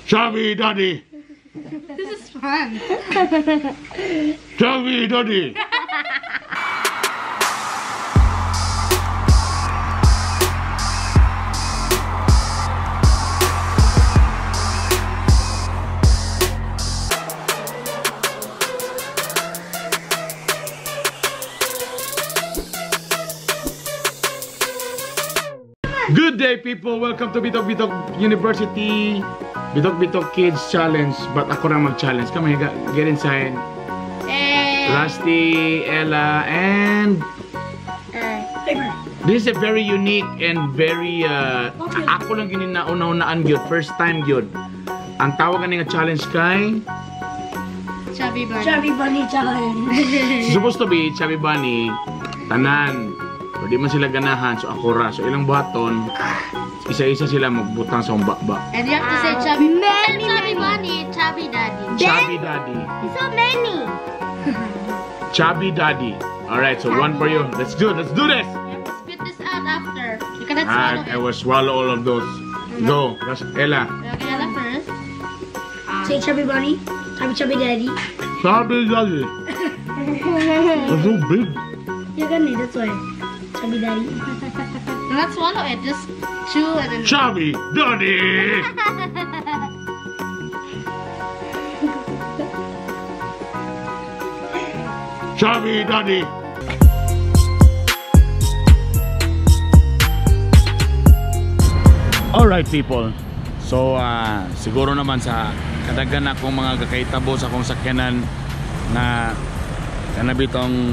Chubby Daddy. This is fun. Chubby Daddy. Good day, people! Welcome to Bitok Bitok University Bitok Bitok Kids Challenge. But ako na mag-challenge. Come here, get inside. Hey. Rusty, Ella, and this is a very unique and very ako lang gini nauna-unaan gyud, first time gyud. Ang tawag ani nga challenge kay Chubby Bunny. Chubby Bunny Challenge. Supposed to be Chubby Bunny tanan. Pero di man sila ganahan, so ako ra. So ilang buhaton, isa-isa sila magbutang sa umbaba. And you have to say Chubby. Many, Chubby many. Bunny, Chubby Daddy. Chubby Daddy. So many. Chubby Daddy. Alright, so one for you. Let's do it. Let's do this. You have to spit this out after. You cannot swallow I it. will swallow all of those. Go, Ella. Okay, Ella first. Say Chubby Bunny. Chubby Chubby Daddy. Chubby Daddy. That's so big. You're gonna need, that's why. Chubby Daddy. Do not swallow it. Just chew and then. Chubby Daddy. Chubby Daddy. Alright, people. So siguro naman sa kadagan akong mga kakaitabo sa akong sakyanan na kanabitong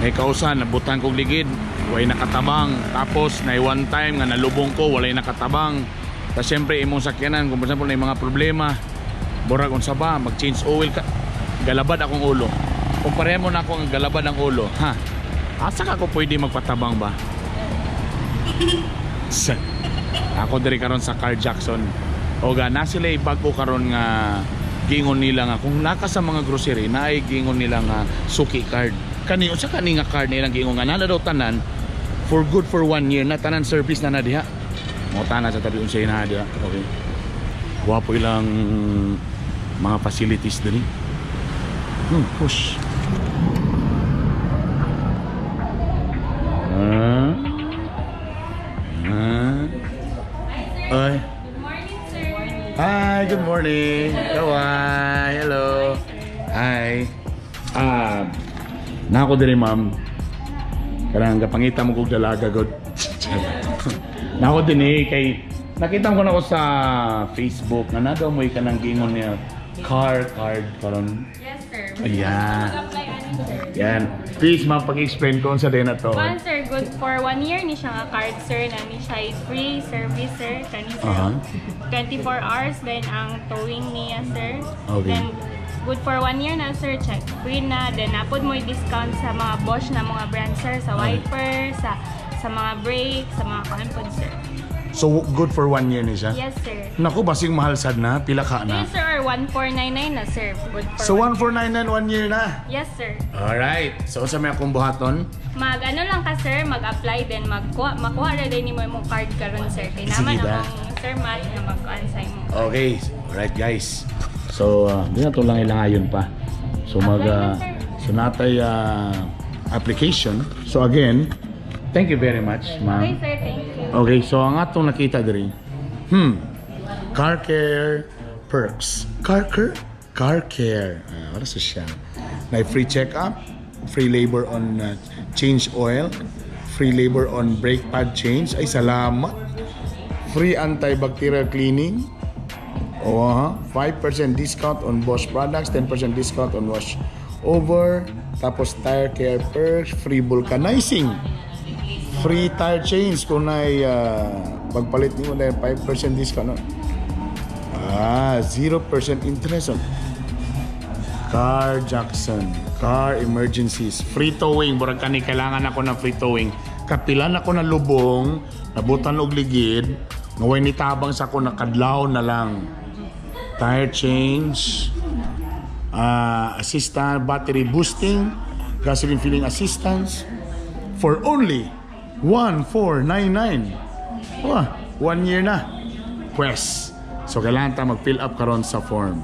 may kausan, nabutan kog ligid, walay nakatabang. Tapos na one time nga nalubong ko, walay nakatabang. Tapos syempre imong sakyanan, kung for example na mga problema, burag unsa ba, mag-change oil ka, galabad akong ulo. Kung pareho mo na ako ang galabad ang ulo, ha? Asa ka ko pwede magpatabang ba? Ako diri karon sa Carl Jackson. Oga na sila bag-o karon nga giingon nila nga kung naka sa mga grocery naay giingon nila nga suki card. Kani unsa kani nga card nilang giingon nga nana daw tanan for good for 1 year na tanan service na na diha. Mo tanan sa tabi unsay na diha. Okay. Gwapo ilang mga facilities diri. Push. Hi. Good morning, sir. Hi, good morning. Kawai, hello. Hi. Na ako diri, ma'am. Kanang gapangita mo kog dalaga god. Na ako dinhi kay nakita ko na ko sa Facebook nga na daw mo'y kanang giingon niya car card karon. Yes, sir. Ayan. Mag-apply ani, sir. Yan. Please, ma'am, pag-explain ko unsa din na to. One, sir, good for 1 year ni siya nga card, sir, na ni siya is free service, sir. Kani, sir. 24 hours, then ang towing niya, sir. Okay. Then, good for 1 year na, sir. Check free na. Then, napod mo discount sa mga Bosch na mga brand, sir. Sa wiper, sa mga brake, sa mga kuan pod, sir. So, good for 1 year ni siya? Yes, sir. Naku, basing mahal sad na. Pila ka na? Yes, sir, or 1499 na, sir. Good for So, one 1499, 1 year na? Yes, sir. Alright. So, sa may akong buhaton? Mag ano lang ka, sir, mag-apply then magkuha makuha ra din nimo imong card karon, sir. Kay naman Sige ba? akong Sir Matt nga magkuan sa imo. Okay. Alright, guys. So, di na to lang ilangayon pa. So, mag Apply na, sir. so natay application. So, again, thank you very much, ma'am. Okay, sir, thank you. Okay, so ang atong nakita diri. Car care perks. Car care? Car care. Wala sa siya. Na free check-up, free labor on change oil, free labor on brake pad change. Ay, salamat. Free antibacterial cleaning. Oh, 5% discount on Bosch products, 10% discount on wash over. Tapos tire care perks, free vulcanizing. Free tire change kung na'y pagpalit nimo na 5% discount. No? 0% interest on Car Jackson, car emergencies, free towing. Murag kani kailangan ako ng free towing. Kapilan ako na lubong, nabutan og ligid, nga way nitabang sa ako nakadlaw na lang. Tire change, assistant, battery boosting, gasoline filling assistance for only 1499. Wah, 1 year na. Pwes. So kailangan ta mag-fill up karon sa form.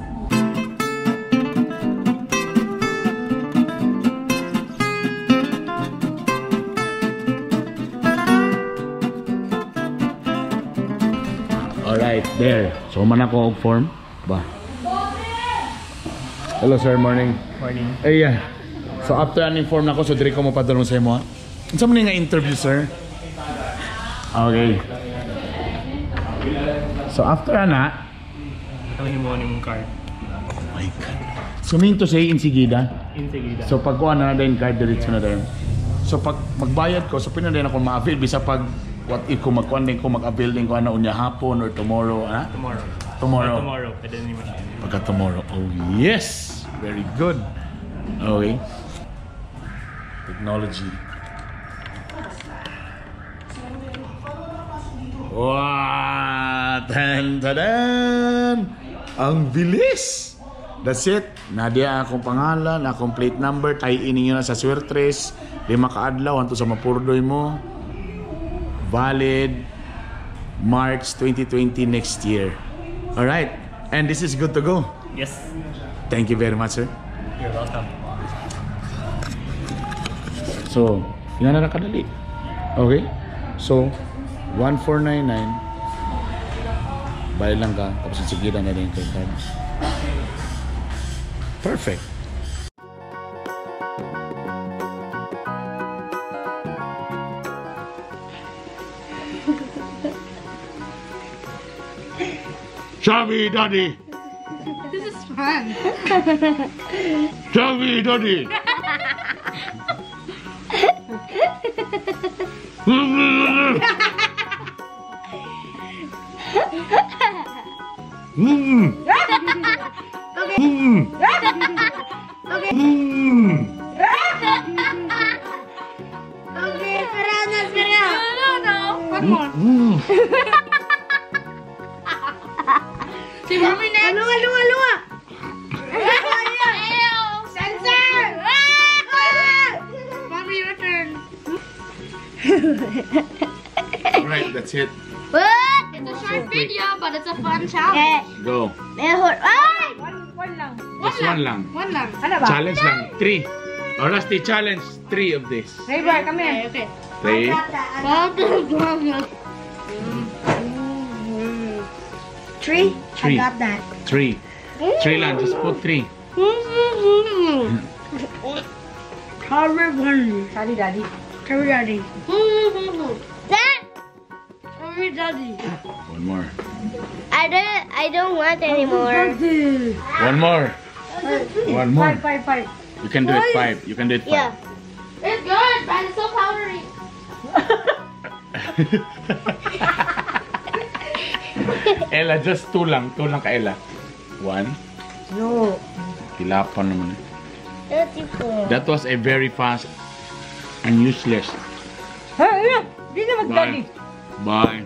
Alright, there. So man ako og form. Ba. Hello sir, morning. Morning. Eh, yeah. So after aning form nako, so diri ko mopadulong sa imo. Unsa man ni nga interview, sir? Okay. So after ana, Ang himo ni mong card. Oh my God. So mean to say insigida. Insigida. So pag kuha na na din card diretso na din. So pag magbayad ko, so pina din ako ma-avail bisa pag what if ko magkuan din ko mag-avail din ko ana unya hapon or tomorrow, ana? Tomorrow. Tomorrow. Tomorrow, pwede ni mo siya. Pagka tomorrow. Oh yes! Very good. Okay. Technology. Wow! Tan tadan! Ang bilis! That's it. Nadia akong pangalan, akong plate number, tie ninyo na sa Swertres, 5 ka adlaw hanto sa mapurdoy mo. Valid March 2020 next year. All right. And this is good to go. Yes. Thank you very much, sir. You're welcome. So, yun na kadali. Okay? So, 1499. Bayad lang ka. Tapos sige na rin kay card. Perfect. Chubby Daddy! This is fun. Chubby Daddy! Okay, espera na, espera. No. One more. Si Mommy next. Lunga, lunga, lunga. Ew. Sensor! Mommy, your turn. Alright, that's it. What? It's a short video, but it's a fun challenge. Go. Mejor. Ay! Just one lang. One lang. Challenge lang. 3. Or Rusty, challenge 3 of this. Okay, okay. 3. Tree? Tree. I got that. 3. 3 lang. Just put 3. Cover one. Daddy, daddy. Cover daddy. That? Cover daddy. One more. I don't want anymore. One more. One more. 5, 5. You can do it 5. You can do it 5. Yeah. It's good, but it's so powdery. Ella, just 2 lang. 2 lang ka, Ella. 1. No. Tilapan naman. 34. That was a very fast and useless. Hey, di na Bye. Bye.